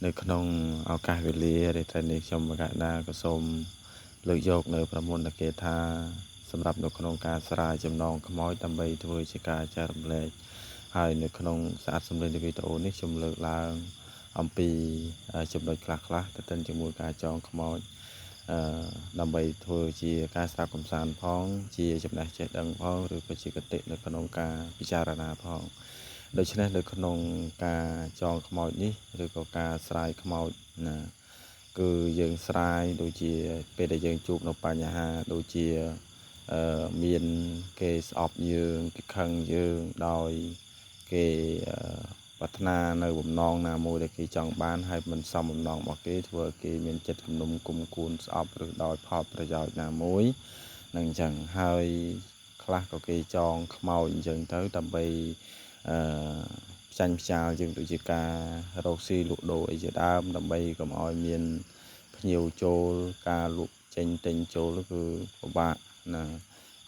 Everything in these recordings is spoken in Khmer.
នៅក្នុងឱកាសវេលារាត្រីនេះខ្ញុំកណ្ដាក៏សូមលើកយកនៅប្រមុនគាថាសម្រាប់នៅក្នុងការស្រាយចំណងខ្មោចដើម្បីធ្វើជាការចែករំលែកហើយនៅក្នុងស្អាតសម្លេងនៃវីដេអូនេះខ្ញុំលើកឡើងអំពីចំណុចខ្លះៗទៅទិនជាមួយការចងខ្មោចអឺដើម្បីធ្វើជាការស្ដាប់កំសាន្តផងជាចំណេះចេះដឹងផងឬក៏ជាគតិនៅក្នុងការពិចារណាផងដូច្នេះនៅក្នុងការចងខ្មោចនេះឬក៏ការស្រាយខ្មោចណាគឺយើងស្រាយដូចជាពេលដែលយើងជួបនៅបញ្ហាដូចជាមានគេស្អប់យើងគេខឹងយើងដោយគេប្រាថ្នានៅបំណងណាមួយដែលគេចង់បានហើយមិនសមបំណងរបស់គេធ្វើឲ្យគេមានចិត្តគំនុំគុំគួនស្អប់ឬដោយផលប្រយោជន៍ណាមួយនឹងអញ្ចឹងហើយខ្លះក៏គេចងខ្មោចអញ្ចឹងទៅដើម្បីអឺផ្ចាញ់ផ្ចាលយើងដូចជាការរកស៊ីលក់ដូរអីជាដើមដើម្បីកុំឲ្យមានភ្ញៀវចូលការលក់ចេញទិញចូលគឺពិបាកណា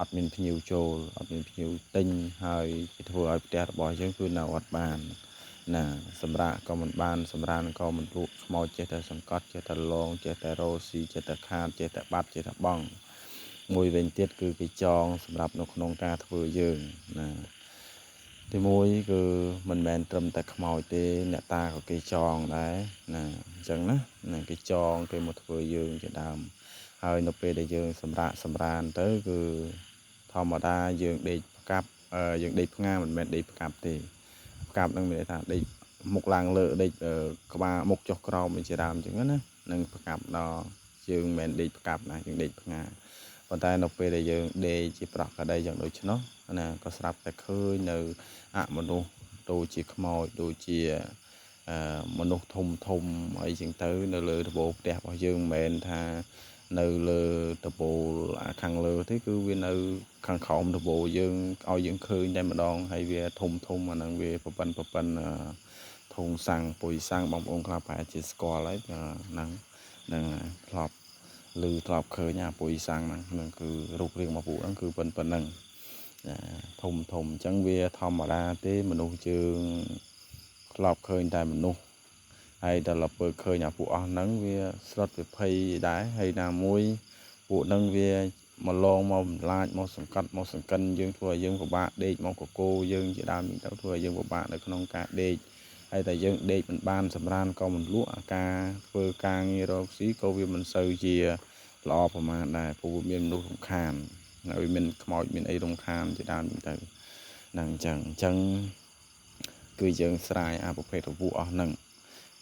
អត់មានភ្ញៀវចូលអត់មានភ្ញៀវទិញហើយគេធ្វើឲ្យផ្ទះរបស់យើងគឺនៅអត់បានណាសម្រាប់ក៏មិនបានសម្រានក៏មិនលក់ខ្មោចចេះតែសង្កត់ចេះតែលងចេះតែរោស៊ីចេះតែខាតចេះតែបាត់ចេះតែបង់មួយវិញទៀតគឺគេចងសម្រាប់នៅក្នុងការធ្វើយើងណាទីមួយគឺមិនមែនត្រឹមតែខ្មោចទេអ្នកតាក៏គេចងដែរណាអញ្ចឹងណាគេចងគេមកធ្វើយើងជាដើមហើយនៅពេលដែលយើងសម្រាកសម្រានទៅគឺធម្មតាយើងដេកផ្កាប់យើងដេកផ្ងាមិនមែនដេកផ្កាប់ទេផ្កាប់នឹងមានន័យថាដេកមុខឡើងលើដេកក្បាលមុខចុះក្រោមជាដើមអញ្ចឹងណានឹងផ្កាប់ដល់យើងមិនមែនដេកផ្កាប់ណាយើងដេកផ្ងាប៉ុន្តែនៅពេលដែលយើងដេកជាប្រក់ក្តីយ៉ាងដូច្នោះណាក៏ស្រាប់តែឃើញនៅអមនុស្សដូចជាខ្មោចដូចជាមនុស្សធំធំអីចឹងទៅនៅលើដំបូលផ្ទះរបស់យើងមិនមែនថានៅលើដំបូលខាងលើទេគឺវានៅខាងក្រោមដំបូលយើងឲ្យយើងឃើញតែម្ដងហើយវាធំធំអាហ្នឹងវាប្រប៉ិនប្រប៉ិនធុងសាំងពុយសាំងបងប្អូនខ្លះប្រហែលជាស្គាល់ហើយហ្នឹងហ្នឹងធ្លាប់ឮធ្លាប់ឃើញអាពុយសាំងហ្នឹងហ្នឹងគឺរូបរាងរបស់ពួកហ្នឹងគឺប៉ុណ្ណឹងធំធំអញ្ចឹងវាធម្មតាទេមនុស្សយើងធ្លាប់ឃើញតែមនុស្សហើយដល់ទៅឃើញអាពួកអស់ហ្នឹងវាស្លុតវិភ័យដែរហើយណាមួយពួកហ្នឹងវាមកលងមកបន្លាចមកសង្កត់មកសង្កិនយើងធ្វើឲ្យយើងពិបាកដេកមកកកោយើងជាដើមទៅធ្វើឲ្យយើងពិបាកនៅក្នុងការដេកហើយតែយើងដេកមិនបានសម្រានក៏មិនលក់អាការធ្វើការងាររកស៊ីក៏វាមិនសូវជាល្អប្រមាណដែរព្រោះវាមានមនុស្សរំខានហើយមានខ្មោចមានអីរំខានជាដើមទៅហ្នឹងអញ្ចឹងគឺយើងស្រាយអាប្រភេទរវក់អស់ហ្នឹង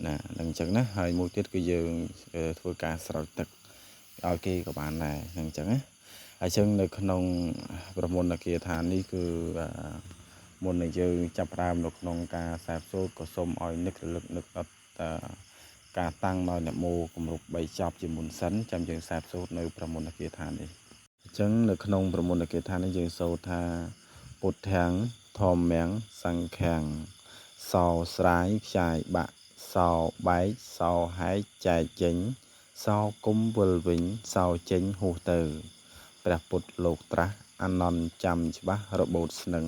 ណានឹងអញ្ចឹងណាហើយមួយទៀតគឺយើងធ្វើការស្រោចទឹកឲ្យគេក៏បានដែរនឹងអញ្ចឹងណាហើយអញ្ចឹងនៅក្នុងប្រមុនគាថានេះគឺមុននឹងយើងចាប់ផ្ដើមនៅក្នុងការខ្សែសូត្រក៏សូមឲ្យនឹករលឹកនឹកដល់ការតាំងដោយនមោគម្រប់3ចប់ជាមុនសិនចាំយើងខ្សែសូត្រនៅប្រមុនគាថានេះអញ្ចឹងនៅក្នុងប្រមុនគាថានេះយើងសូត្រថាពុទ្ធាំងធម្មំសង្ឃំសោស្រាយផ្ចាយបាក់សោបែកសោហែកចែកចេញសោគុំវិលវិញសោចេញហួសទៅព្រះពុទ្ធលោកត្រាស់អានន្ទចាំច្បាស់របូតស្នឹង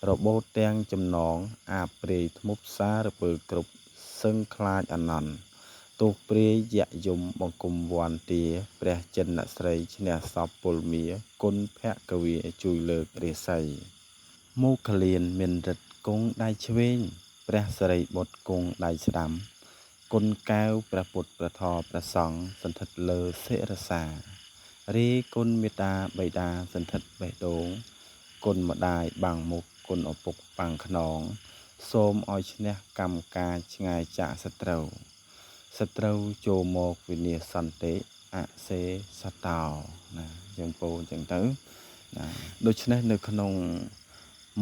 របូតទាំងចំណងអាព្រាយធ្មប់សារពើគ្រប់សឹងខ្លាចអានន្ទទោះព្រាយយៈយំបង្គំវន្តាព្រះចិនស្រីឈ្នះសពពលមាគុណភគវាជួយលើករាសីមោគលានមានរិទ្ធគង់ដៃឆ្វេងព្រះសិរីបុត្រគង់ដៃស្ដាំគុណកែវព្រះពុទ្ធព្រះធម៌ព្រះសង្ឃសន្ធិដ្ឋលើសិរសារីគុណមេត្តាបិតាសន្ធិដ្ឋបេះដូងគុណម្ដាយបាំងមុខគុណឪពុកបាំងខ្នងសូមឲ្យឈ្នះកម្មការឆ្ងាយចាកសត្រូវសត្រូវចូលមកវិនាសន្តិអសេសតោណាយើងពោលអញ្ចឹងទៅណាដូច្នេះនៅក្នុង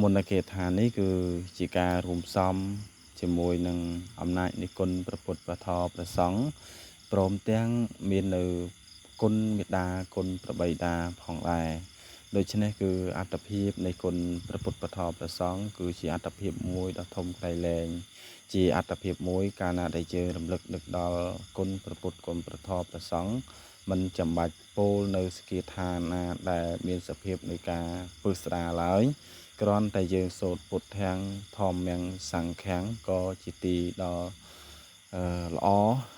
មន្តគាថានេះគឺជាការរួមផ្សំជាមួយនឹងអំណាចនៃគុណព្រះពុទ្ធព្រះធម៌ព្រះសង្ឃព្រមទាំងមាននៅគុណមេដាគុណព្រះបិតាផងដែរដូច្នេះគឺអត្តភាពនៃគុណព្រះពុទ្ធព្រះធម៌ព្រះសង្ឃគឺជាអត្តភាពមួយដ៏ធំក្រៃលែងជាអត្តភាពមួយកាលណាដែលយើងរំលឹកនឹកដល់គុណព្រះពុទ្ធគុណព្រះធម៌ព្រះសង្ឃមិនចាំបាច់ពោលនៅសគាថាណាដែលមានសភាពនៃការពឹស្ដាឡើយគ្រាន់តែយើងសូត្រពុទ្ធាំងធម្មំសង្ឃំក៏ជាទីដ៏ ល្អ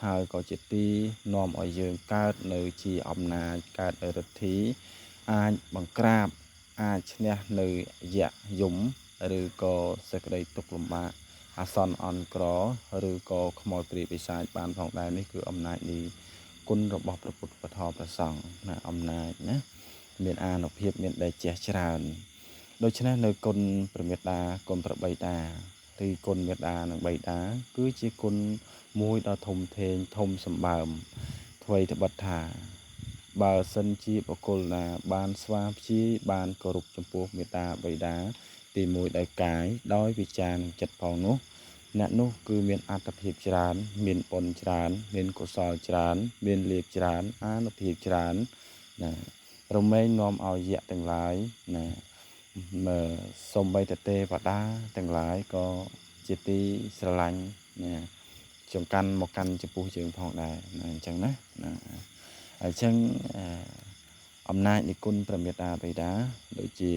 ហើយក៏ជាទីនាំឲ្យយើងកើតនៅជាអំណាច កើតនៅឫទ្ធី អាចបង្ក្រាបអាចឈ្នះនៅយៈយំ ឬក៏សេចក្តីទុក្ខលំបាកអាសន្នអន់ក្រ ឬក៏ខ្មោចព្រាយបិសាចបានផងដែរ។ នេះគឺអំណាចនៃគុណរបស់ព្រះពុទ្ធពធព្រះសង្ឃណា អំណាចណាមានអានុភាព មានដេជះច្រើន។ ដូច្នេះនៅគុណព្រះមេត្តា គុណព្រះបិតា ឬគុណមេត្តានិងបិតា គឺជាគុណមួយដ៏ធំធេងធំសម្បើម ថ្វីត្បិតថាបើសិនជាបុគ្គលណាបានស្វាព្យាយបានគោរពចំពោះមេត្តាបិតាទីមួយដោយកាយ ដោយវិចារនិងចិត្តផងនោះ អ្នកនោះគឺមានអត្តភាពច្រើន មានបុណ្យច្រើន មានកុសលច្រើន មានលាភច្រើន អានុភាពច្រើនណា រមែងនាំឲ្យយៈទាំងឡាយណា មើសំបីតទេវតាទាំងឡាយក៏ជាទីស្រឡាញ់ណា ចង្កាន់មកកាន់ចំពោះយើងផងដែរណា អញ្ចឹងណា។ ណាអញ្ចឹងអំណាចនៃគុណព្រះមេត្តាបិតា ដូចជា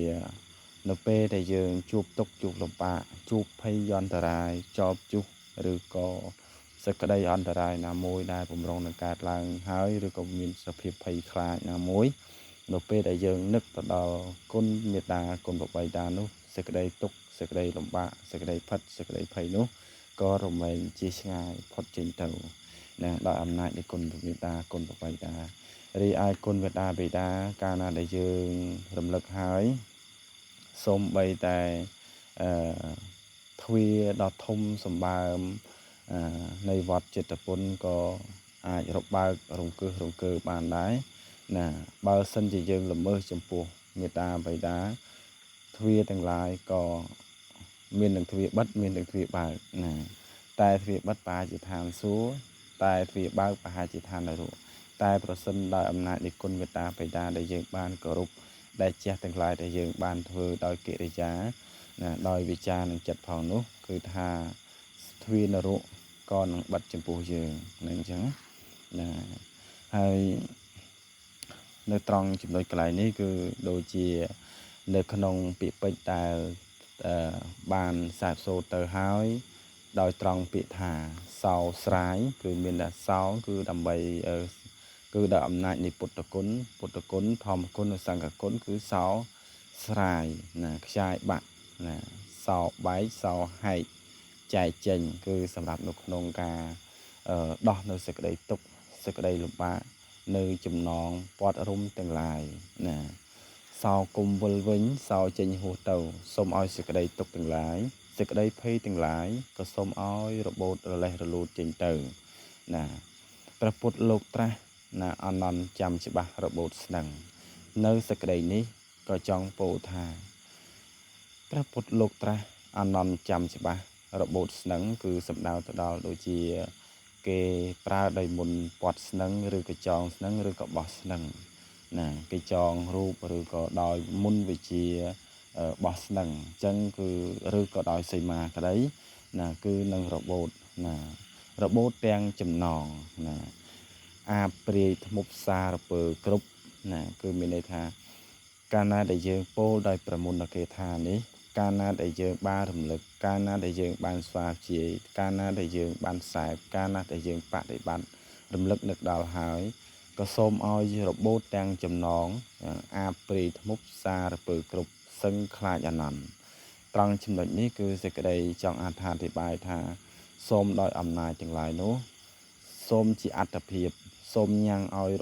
នៅពេលដែលយើងជួបទុក្ខជួបលំបាក ជួបភ័យយន្តរាយ ចោបជុះ ឬក៏សេចក្តីអន្តរាយណាមួយដែលបំរុងនឹងកើតឡើងហើយ ឬក៏មានសភាពភ័យខ្លាចណាមួយ នៅពេលដែលយើងនឹកទៅដល់គុណមេត្តាគុណបិតានោះ សេចក្តីទុក្ខសេចក្តីលំបាកសេចក្តីផិតសេចក្តីភ័យនោះក៏រមែងជាឆ្ងាយផុតចេញទៅណា ដោយអំណាចនៃគុណមេត្តាគុណបិតា។ រីឯគុណមេត្តាបិតា កាលណាដែលយើងរំលឹកហើយ សូម្បីតែអឺទ្វារដ៏ធំសម្បើមនៃវត្តចិត្តពុន ក៏អាចរបើករង្គើសរង្គើបានដែរណា។ បើសិនជាយើងល្មើសចំពោះមេត្តាបិតា ទ្វារទាំងឡាយក៏មាននឹងទ្វារបិទ មាននឹងទ្វារបើកណា តែទ្វារបិទប្រហែលជាឋានសួគ៌ តែទ្វារបើកប្រហែលជាឋាននរក។ តែប្រសិនដោយអំណាចនៃគុណមេត្តាបិតាដែលយើងបានគោរព ដែលជះទាំងឡាយដែលយើងបានធ្វើដោយកិរិយាណា ដោយវិចារនិងចិត្តផងនោះ គឺថាទ្វារនរកក៏នឹងបិទចំពោះយើងនឹង អញ្ចឹងណា។ ហើយនៅត្រង់ចំណុចកន្លែងនេះ គឺដូចជានៅក្នុងពាក្យពេចន៍ដែលបានសាបសូត្រទៅហើយ ដោយត្រង់ពាក្យថាសោស្រាយ គឺមានតែសោ គឺដើម្បីគឺដោយអំណាចនៃពុទ្ធគុណ ពុទ្ធគុណ ធម្មគុណ និងសង្ឃគុណ គឺសោស្រាយណា ខ្ចាយបាក់ណា សោបែក សោហែកចែកចេញ គឺសម្រាប់នៅក្នុងការដោះនៅសេចក្តីទុក្ខសេចក្តីលំបាកនៅចំណងពាត់រុំទាំងឡាយណា។ សោគុំវិលវិញ សោចេញហួសទៅ សូមឲ្យសេចក្តីទុក្ខទាំងឡាយ សេចក្តីភ័យទាំងឡាយ ក៏សូមឲ្យរបូតរលេះរលូតចេញទៅណា។ ព្រះពុទ្ធលោកត្រាស់ណា អនន្តចាំច្បាស់របូតស្នឹង នៅសេចក្តីនេះក៏ចង់ពោលថា ព្រះពុទ្ធលោកត្រាស់អនន្តចាំច្បាស់របូតស្នឹង គឺសំដៅទៅដល់ដូចជាគេប្រើដោយមុនពាត់ស្នឹង ឬក៏ចងស្នឹង ឬក៏បោះស្នឹងណា គេចងរូប ឬក៏ដោយមុនវិជាបោះស្នឹង អញ្ចឹងគឺឬក៏ដោយសីមាក្តីណា គឺនឹងរបូតណា របូតទាំងចំណងណា អាព្រាយធ្មប់សារពើគ្រប់ណា។ គឺមានន័យថា កាលណាដែលយើងពោលដោយប្រមុនគេថានេះ កាលណាដែលយើងបានរំលឹក កាលណាដែលយើងបានស្វាព្យាយ កាលណាដែលយើងបានសែប កាលណាដែលយើងបដិបត្តិរំលឹកនឹកដល់ហើយ ក៏សូមឲ្យរបូតទាំងចំណង អាព្រាយធ្មប់សារពើគ្រប់ សឹងខ្លាចអនន្ត។ ត្រង់ចំណុចនេះ គឺសេចក្តីចង់អត្ថាធិប្បាយថា សូមដោយអំណាចទាំងឡាយនោះ សូមជាអត្តភាព សូមញ៉ាំងឲ្យ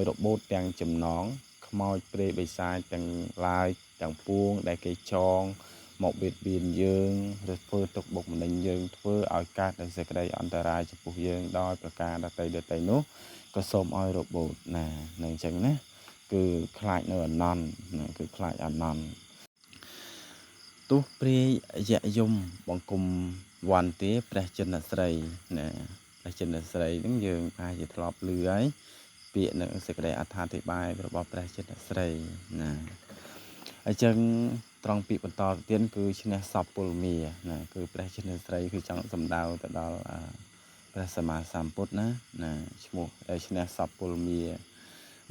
របូតទាំងចំណង ខ្មោចព្រាយបិសាចទាំងឡាយទាំងពួង ដែលគេចងមកបៀតបៀនយើង ឬធ្វើទុកបុកម្នេញយើង ធ្វើឲ្យកើតនូវសេចក្តីអន្តរាយចំពោះយើងដោយប្រការដទៃដទៃនោះ ក៏សូមឲ្យរបូតណា នឹងអញ្ចឹងណា គឺខ្លាចនៅអនន្តណា គឺខ្លាចអនន្ត។ ទោះព្រាយយៈយមបង្គំវន្តាព្រះចិនស្រីណា ព្រះចិនស្រីហ្នឹងយើងប្រហែលជាធ្លាប់ឮហើយ ពាក្យនឹងសេចក្តីអត្ថាធិប្បាយរបស់ព្រះចិនស្រីណា។ អញ្ចឹងត្រង់ពាក្យបន្តទៅទៀត គឺឈ្នះសពពលមាណា គឺព្រះចិនស្រី គឺចង់សំដៅទៅដល់ព្រះសម្មាសម្ពុទ្ធណា ណាឈ្មោះឈ្នះសពពលមា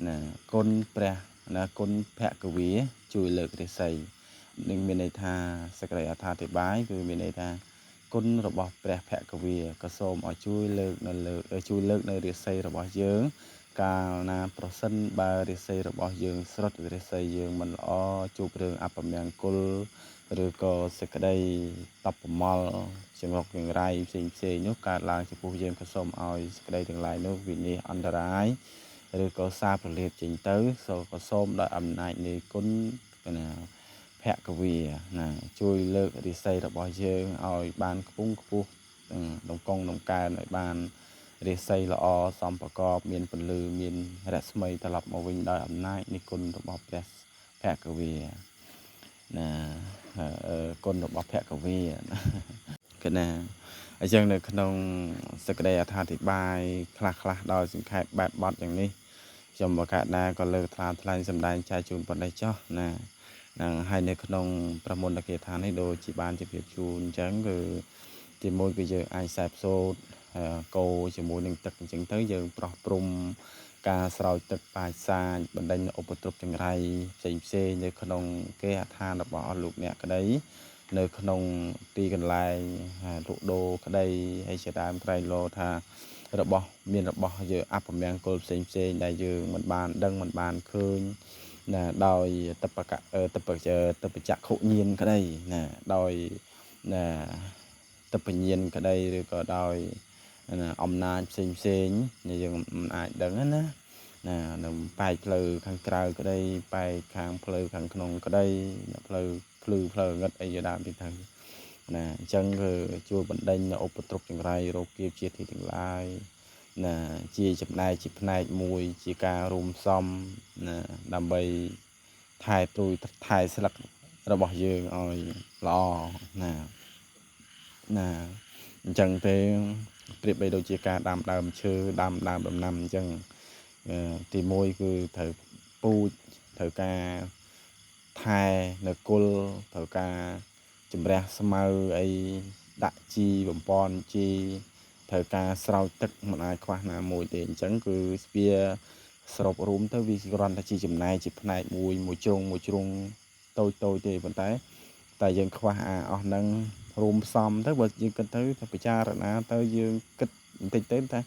ណា គុណព្រះណា គុណភគវីជួយលើករាសី នឹងមានន័យថា សេចក្តីអត្ថាធិប្បាយគឺមានន័យថា គុណរបស់ព្រះភគវីក៏សូមឲ្យជួយលើកនៅលើជួយលើកនៅរាសីរបស់យើងកាលណាប្រសិនបើរាសីរបស់យើងស្រុតរាសីយើងមិនល្អជួបរឿងអពមង្គលឬក៏សេចក្តីតបប្រមល់ចង្រុកចង្រៃផ្សេងផ្សេងនោះកើតឡើងចំពោះយើងក៏សូមឲ្យសេចក្តីទាំងឡាយនោះវិនិច្ឆ័យអន្តរាយឬក៏សារប្រលាបចេញទៅសូមក៏សូមដោយអំណាចនៃគុណណាភគវីណាជួយលើករិស័យរបស់យើងឲ្យបានខ្ពង់ខ្ពស់ដង្កងដង្កើនឲ្យបានរិស័យល្អសមប្រកបមានពន្លឺមានរស្មីត្រឡប់មកវិញដោយអំណាចនៃគុណរបស់ព្រះភគវីណាគុណរបស់ភគវីកណាអញ្ចឹងនៅក្នុងសេចក្តីអត្ថាធិប្បាយខ្លះខ្លះដោយសង្ខេបបែបបទយ៉ាងនេះខ្ញុំបកណាក៏លើកថ្លាថ្លែងសម្ដែងចែកជូនប៉ុណ្ណេះចុះណាហ្នឹងហើយនៅក្នុងព្រះមន្តគាថានេះដូចជាបានជម្រាបជូនអញ្ចឹងគឺទីមួយគឺយើងអាចខ្សែផ្សូត្រកោជាមួយនឹងទឹកអញ្ចឹងទៅយើងប្រោះព្រំការស្រោចទឹកបាចសាចបណ្ដេញឧបទ្រពចង្រៃផ្សេងផ្សេងនៅក្នុងគេហដ្ឋានរបស់អស់លោកអ្នកក្តីនៅក្នុងទីកន្លែងលក់ដូរក្តីហើយជាដើមក្រែងលោថារបស់មានរបស់យើងអពមង្គលផ្សេងផ្សេងដែលយើងមិនបានដឹងមិនបានឃើញណាដោយតបកតបតបចក្ខុញាណក្តីណាដោយណាតបញាណក្តីឬក៏ដោយអំណាចផ្សេងផ្សេងយើងមិនអាចដឹងណាណានៅបែកផ្លូវខាងក្រៅក្តីបែកខាងផ្លូវខាងក្នុងក្តីផ្លូវភ្លឺផ្លូវងឹតអីជាដើមទីទៅណាអញ្ចឹងគឺជួយបណ្ដេញឧបទ្រពចង្រៃរោគាជាទីទាំងឡាយណាជាចំណែកជាផ្នែកមួយជាការរួមផ្សំណាដើម្បីថែត្រួយថែស្លឹករបស់យើងឲ្យល្អណាណាអញ្ចឹងទេប្រៀបបីដូចជាការដាំដើមឈើដាំដើមដំណាំអញ្ចឹងទីមួយគឺត្រូវពូជត្រូវការថែនៅគល់ត្រូវការជំរះស្មៅអីដាក់ជីបំពន់ជីត្រូវការស្រោចទឹកមិនអាចខ្វះណាមួយទេអញ្ចឹងគឺវាសរុបរួមទៅវាគ្រាន់តែជាចំណែកជាផ្នែកមួយមួយជ្រុងមួយជ្រុងតូចតូចទេប៉ុន្តែតែយើងខ្វះអាអស់ហ្នឹងរួមផ្សំទៅបើយើងគិតទៅពិចារណាទៅយើងគិតបន្តិចទៅថា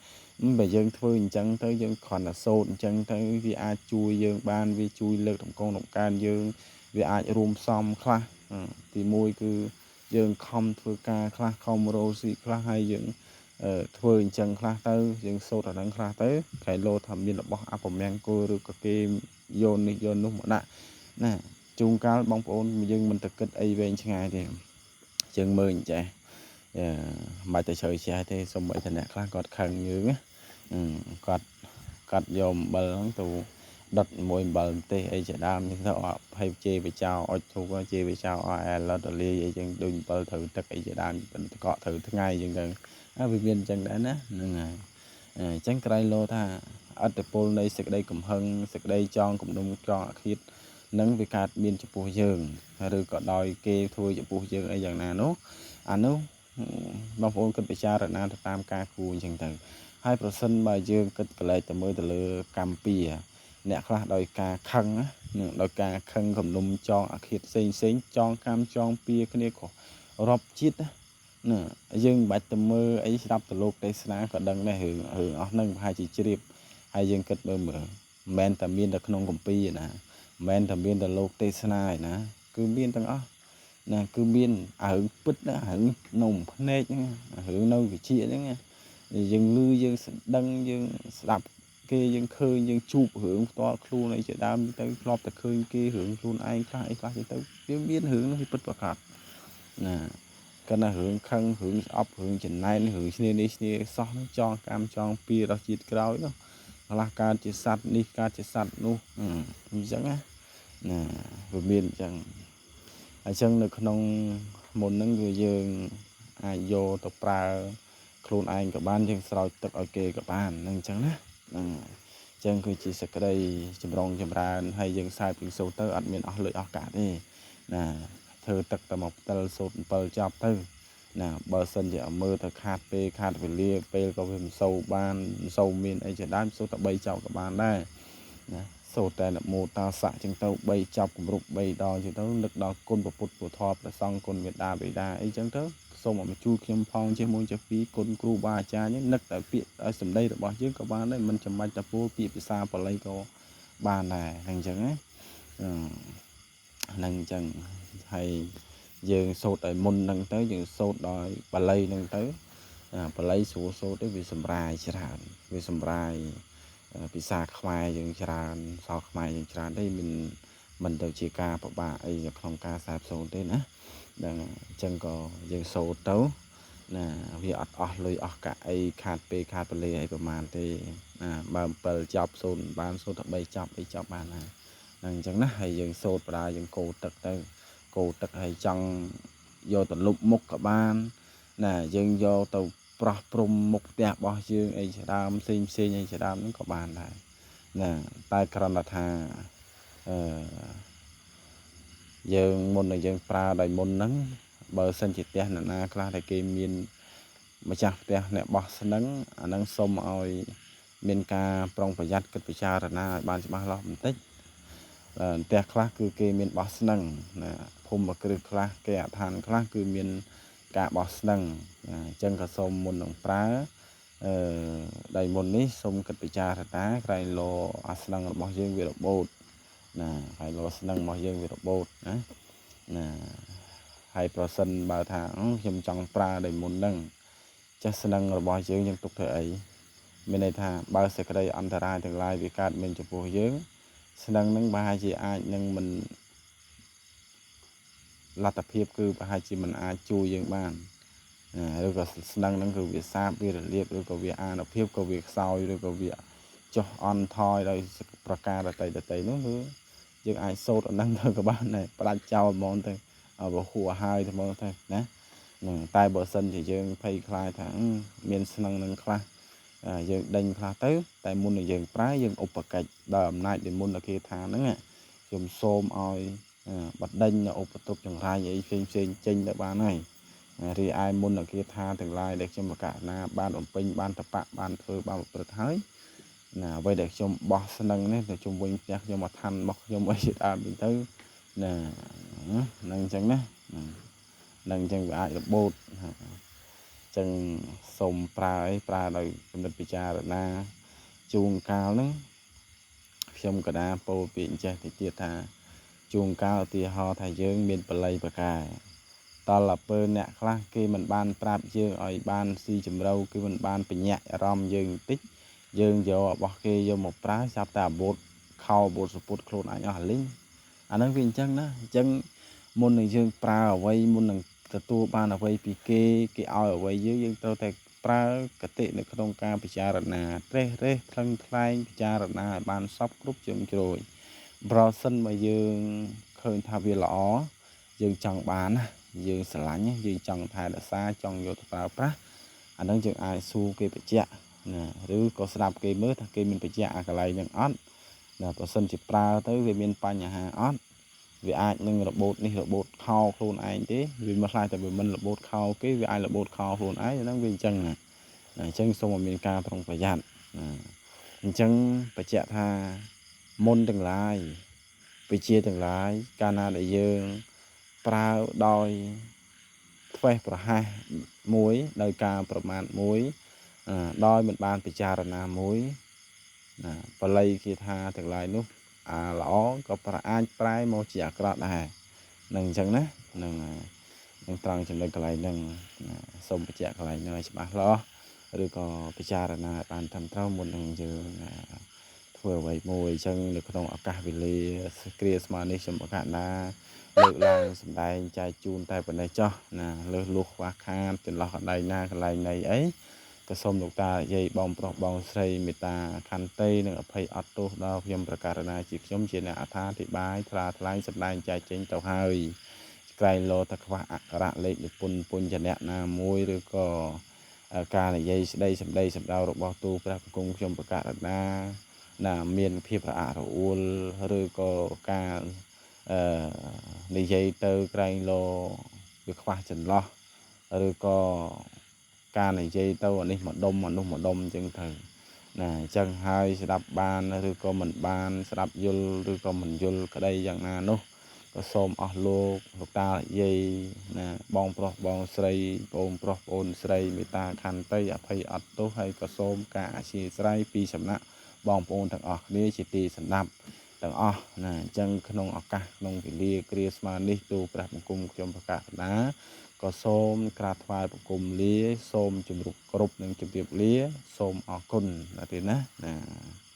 បើយើងធ្វើអញ្ចឹងទៅយើងគ្រាន់តែសូត្រអញ្ចឹងទៅវាអាចជួយយើងបានវាជួយលើកតម្កងតម្កើងយើងវាអាចរួមផ្សំខ្លះទីមួយគឺយើងខំធ្វើការខ្លះខំរកស៊ីខ្លះហើយយើងធ្វើអញ្ចឹងខ្លះទៅយើងសូត្រអាហ្នឹងខ្លះទៅក្រែងលោថាមានរបស់អពមង្គលឬក៏គេយកនេះយកនោះមកដាក់ណាជួនកាលបងប្អូនយើងមិនទៅគិតអីវែងឆ្ងាយទេយើងមើលអញ្ចេះមិនបាច់ទៅជ្រៅជ្រះទេសូម្បីតែអ្នកខ្លះគាត់ខឹងយើងគាត់គាត់យកអំបិលហ្នឹងទៅដុតមួយអំបិលម្ទេសអីជាដើមនេះទៅហើយជេរបចោអុចធូបជេរបចោអែលតលាយអីចឹងដូចអំបិលត្រូវទឹកអីជាដើមតកក់ត្រូវថ្ងៃចឹងទៅវាមានអញ្ចឹងដែរណាហ្នឹងហើយអញ្ចឹងក្រែងលោថាអត្តពលនៃសេចក្តីកំហឹងសេចក្តីចងគំនុំចងអាឃាតនឹងវាកើតមានចំពោះយើងឬក៏ដោយគេធ្វើចំពោះយើងអីយ៉ាងណានោះអានោះបងប្អូនគិតពិចារណាទៅតាមការគួរអញ្ចឹងទៅហើយប្រសិនបើយើងគិតកលែកទៅមើលទៅលើកម្មពៀអ្នកខ្លះដោយការខឹងនឹងដោយការខឹងគំនុំចងអាឃាតផ្សេងផ្សេងចងកម្មចងពៀគ្នាក៏រាប់ជាតិណាយើងមិនបាច់ទៅមើលអីស្ដាប់ទៅលោកទេសនាក៏ដឹងដែររឿងរឿងអស់ហ្នឹងប្រហែលជាជ្រាបហើយយើងគិតមើលមើលមិនមែនតែមានតែក្នុងគម្ពីរណាមិនមែនតែមានតែលោកទេសនាឯណាគឺមានទាំងអស់ណាគឺមានអារឿងពិតណារឿងនៅភ្នែកហ្នឹងរឿងនៅវិជាហ្នឹងយើងឮយើងស្ដឹងយើងស្ដាប់គេយើងឃើញយើងជួបរឿងផ្ទាល់ខ្លួនអីជាដើមទៅធ្លាប់តែឃើញគេរឿងខ្លួនឯងខ្លះអីខ្លះទៅវាមានរឿងនោះវាពិតប្រាកដណាកាលណារឿងខឹងរឿងស្អប់រឿងចំណែនរឿងឈ្នានេះឈ្នាសោះហ្នឹងចងកម្មចងពៀដល់ជាតិក្រោយនោះខ្លះកើតជាសត្វនេះកើតជាសត្វនោះអញ្ចឹងណាណាវាមានអញ្ចឹងអញ្ចឹងនៅក្នុងមុនហ្នឹងគឺយើងអាចយកទៅប្រើខ្លួនឯងក៏បានយើងស្រោចទឹកឲ្យគេក៏បានហ្នឹងអញ្ចឹងណាហ្នឹងអញ្ចឹងគឺជាសក្តីចម្រុងចម្រើនហើយយើងខ្សែពីសូត្រទៅអត់មានអស់លុយអស់កាក់ទេណាធ្វើទឹកតែមកផ្តិលសូត្រ7ចប់ទៅណាបើសិនជាមើលទៅខាតពេលខាតវេលាពេលក៏វាមិនសូវបានមិនសូវមានអីជាដើមសូត្រតែ3ចប់ក៏បានដែរណាសូត្រតែនមោតាសៈចឹងទៅ3ចប់គម្រប់3ដងចឹងទៅនឹកដល់គុណព្រះពុទ្ធព្រះធម៌ព្រះសង្ឃគុណមេដាបិតាអីចឹងទៅ សូមឲ្យមកជួយខ្ញុំផងចេះមួយចេះពីរគុណគ្រូបាអាចារ្យនេះនឹកតែពាក្យឲ្យសម្ដីរបស់យើងក៏បានដែរមិនចាំបាច់តែពោលពាក្យភាសាបាលីក៏បានដែរហ្នឹងអញ្ចឹងណាហ្នឹងអញ្ចឹងហើយយើងសូត្រឲ្យមុនហ្នឹងទៅយើងសូត្រដោយបាលីហ្នឹងទៅបាលីស្រួលសូត្រទៅវាសម្រាយច្រើនវាសម្រាយភាសាខ្មែរយើងច្រើនសល់ខ្មែរយើងច្រើនទេមិនទៅជាការពិបាកអីនៅក្នុងការខ្សែផ្សូត្រទេណាហ្នឹងអញ្ចឹងក៏យើងសូត្រទៅណាវាអត់អស់លុយអស់កាក់អីខាតពេលខាតពលាអីប្រហែលទេណាបើ7ចប់សូត្របានសូត្រតែ3ចប់អីចប់បានណាហ្នឹងអញ្ចឹងណាហើយយើងសូត្របដាយើងកោទឹកទៅកោទឹកហើយចង់យកទៅលុបមុខក៏បានណាយើងយកទៅប្រោះព្រំមុខផ្ទះរបស់យើងអីជាដើមផ្សេងផ្សេងអីជាដើមហ្នឹងក៏បានដែរណាតែគ្រាន់តែថាអឺយើងមុននឹងយើងប្រើដោយមុនហ្នឹងបើសិនជាផ្ទះអ្នកណាខ្លះដែលគេមានម្ចាស់ផ្ទះអ្នកបោះស្នឹងអាហ្នឹងសូមឲ្យមានការប្រុងប្រយ័ត្នគិតពិចារណាឲ្យបានច្បាស់លាស់បន្តិចផ្ទះខ្លះគឺគេមានបោះស្នឹងណាភូមិគ្រឹះខ្លះគេអដ្ឋានខ្លះគឺមានការបោះស្នឹងអញ្ចឹងក៏សូមមុននឹងប្រើអឺដៃមុននេះសូមគិតពិចារណាក្រែងលោអាស្នឹងរបស់យើងវារបូតណាហើយលោស្នឹងរបស់យើងវារបូតណាណាហើយប្រសិនបើថាខ្ញុំចង់ប្រើដៃមុនហ្នឹងចាស់ស្នឹងរបស់យើងយើងទុកធ្វើអីមានន័យថាបើសេចក្តីអន្តរាយទាំងឡាយវាកើតមានចំពោះយើងស្នឹងហ្នឹងប្រហែលជាអាចនឹងមិនលទ្ធភាពគឺប្រហែលជាមិនអាចជួយយើងបានឬក៏ស្នឹងហ្នឹងគឺវាសាបវារលាបឬក៏វាអានុភាពក៏វាខ្សោយឬក៏វាចុះអន់ថយដោយប្រការដតីនោះគឺយើងអាចសូត្រអាហ្នឹងទៅក៏បានដែរផ្ដាច់ចោលហ្មងទៅបើហួរហើយទៅហ្មងទៅណាហ្នឹងតែបើសិនជាយើងភ័យខ្លាចថាមានស្នឹងនឹងខ្លះយើងដេញខ្លះទៅតែមុននឹងយើងប្រើយើងឧបកិច្ចដោយអំណាចដែលមុនដែលគេថាហ្នឹងខ្ញុំសូមឲ្យបដិញនៅឧបទ្រពចង្រៃអីផ្សេងផ្សេងចេញទៅបានហើយរីឯមុនគាថាទាំងឡាយដែលខ្ញុំបកណាបានបំពេញបានតបៈបានធ្វើបានប្រព្រឹត្តហើយណាអ្វីដែលខ្ញុំបោះស្នឹងនេះទៅជុំវិញផ្ទះខ្ញុំអឋានរបស់ខ្ញុំអីជាដើមទៅណាហ្នឹងអញ្ចឹងណាហ្នឹងអញ្ចឹងវាអាចរបូតអញ្ចឹងសូមប្រើអីប្រើដោយគំនិតពិចារណាជួងកាលហ្នឹងខ្ញុំកដាពោលពាក្យចេះតិចទៀតថាជួងកាលឧទាហរណ៍ថាយើងមានបល័យប្រកែតលពើអ្នកខ្លះគេមិនបានប្រាប់យើងឲ្យបានស៊ីជម្រៅគឺមិនបានបញ្ញាក់អារម្មណ៍យើងបន្តិចយើងយករបស់គេយកមកប្រើចាប់តែអាបូតខោបូតសពុតខ្លួនឯងអស់លីងអាហ្នឹងវាអញ្ចឹងណាអញ្ចឹងមុននឹងយើងប្រើអ្វីមុននឹងទទួលបានអ្វីពីគេគេឲ្យអ្វីយើងយើងត្រូវតែប្រើកតិនៅក្នុងការពិចារណាត្រេះរេះថ្លឹងថ្លែងពិចារណាឲ្យបានសពគ្រប់ជ្រុងជ្រោយប្រសិនបើយើងឃើញថាវាល្អយើងចង់បានណាយើងស្រឡាញ់យើងចង់ថែរក្សាចង់យកទៅប្រើប្រាស់អាហ្នឹងយើងអាចសួរគេបញ្ជាក់ណាឬក៏ស្ដាប់គេមើលថាគេមានបញ្ជាក់អាកន្លែងហ្នឹងអត់ណាបើសិនជាប្រើទៅវាមានបញ្ហាអត់វាអាចនឹងរបូតនេះរបូតខោខ្លួនឯងទេវាមិនខ្លាចតែវាមិនរបូតខោគេវាអាចរបូតខោខ្លួនឯងហ្នឹងវាអញ្ចឹងណាអញ្ចឹងសូមឲ្យមានការប្រុងប្រយ័ត្នណាអញ្ចឹងបញ្ជាក់ថាមុនទាំងឡាយវិជាទាំងឡាយកាលណាដែលយើងប្រើដោយធ្វេសប្រហែសមួយដោយការប្រមាថមួយដោយមិនបានពិចារណាមួយណាបល័យគេថាទាំងឡាយនោះអាល្អក៏ប្រអាចប្រែមកជាអាក្រក់ដែរនឹងអញ្ចឹងណានឹងនឹងត្រង់ចំណុចកន្លែងហ្នឹងសូមបញ្ជាក់កន្លែងហ្នឹងឲ្យច្បាស់លាស់ឬក៏ពិចារណាឲ្យបានត្រឹមត្រូវមុននឹងយើងធ្វើអ្វីមួយអញ្ចឹងនៅក្នុងឱកាសវេលាគ្រាស្មើនេះខ្ញុំបកណាលើកឡើងសម្ដែងចែកជូនតែប៉ុណ្ណេះចោះណាលើសលួសខ្វះខាតចន្លោះកន្លែងណាកន្លែងណីអីក៏សូមលោកតាយាយបងប្រុសបងស្រីមេត្តាខន្តីនិងអភ័យអត់ទោសដល់ខ្ញុំប្រកាសណាជាខ្ញុំជាអ្នកអត្ថាធិប្បាយថ្លាថ្លែងសម្ដែងចែកចេញទៅហើយក្រែងលោតែខ្វះអក្ខរៈលេខនិពន្ធពុញ្ញៈណាមួយឬក៏ការនិយាយស្ដីសម្ដីសម្ដៅរបស់ទូព្រះបង្គំខ្ញុំប្រកាសណាណាមានភាពរអាក់រអួលឬក៏ការនិយាយទៅក្រែងលោវាខ្វះចន្លោះឬក៏ការនិយាយទៅអានេះមកដុំអានោះមកដុំអញ្ចឹងទៅណាអញ្ចឹងហើយស្ដាប់បានឬក៏មិនបានស្ដាប់យល់ឬក៏មិនយល់ក្តីយ៉ាងណានោះ ក៏សូមអស់លោកលោកតាយាយណា បងប្រុសបងស្រី បងប្រុសបងស្រី មេត្តាខន្តីអភ័យអត់ទោស ហើយក៏សូមការអធិស្ឋានពីសំណាក់បងប្អូនទាំងអស់គ្នាជាទីសម្ដាប់ទាំងអស់ណា។ អញ្ចឹងក្នុងឱកាសក្នុងវេលាគ្រាស្មើនេះ ទូព្រះបង្គំខ្ញុំប្រកាសណា ក៏សូមក្រាបថ្វាយបង្គំលា សូមជម្រាបគ្រប់ និងជម្រាបលា សូមអរគុណណាទេណាណា។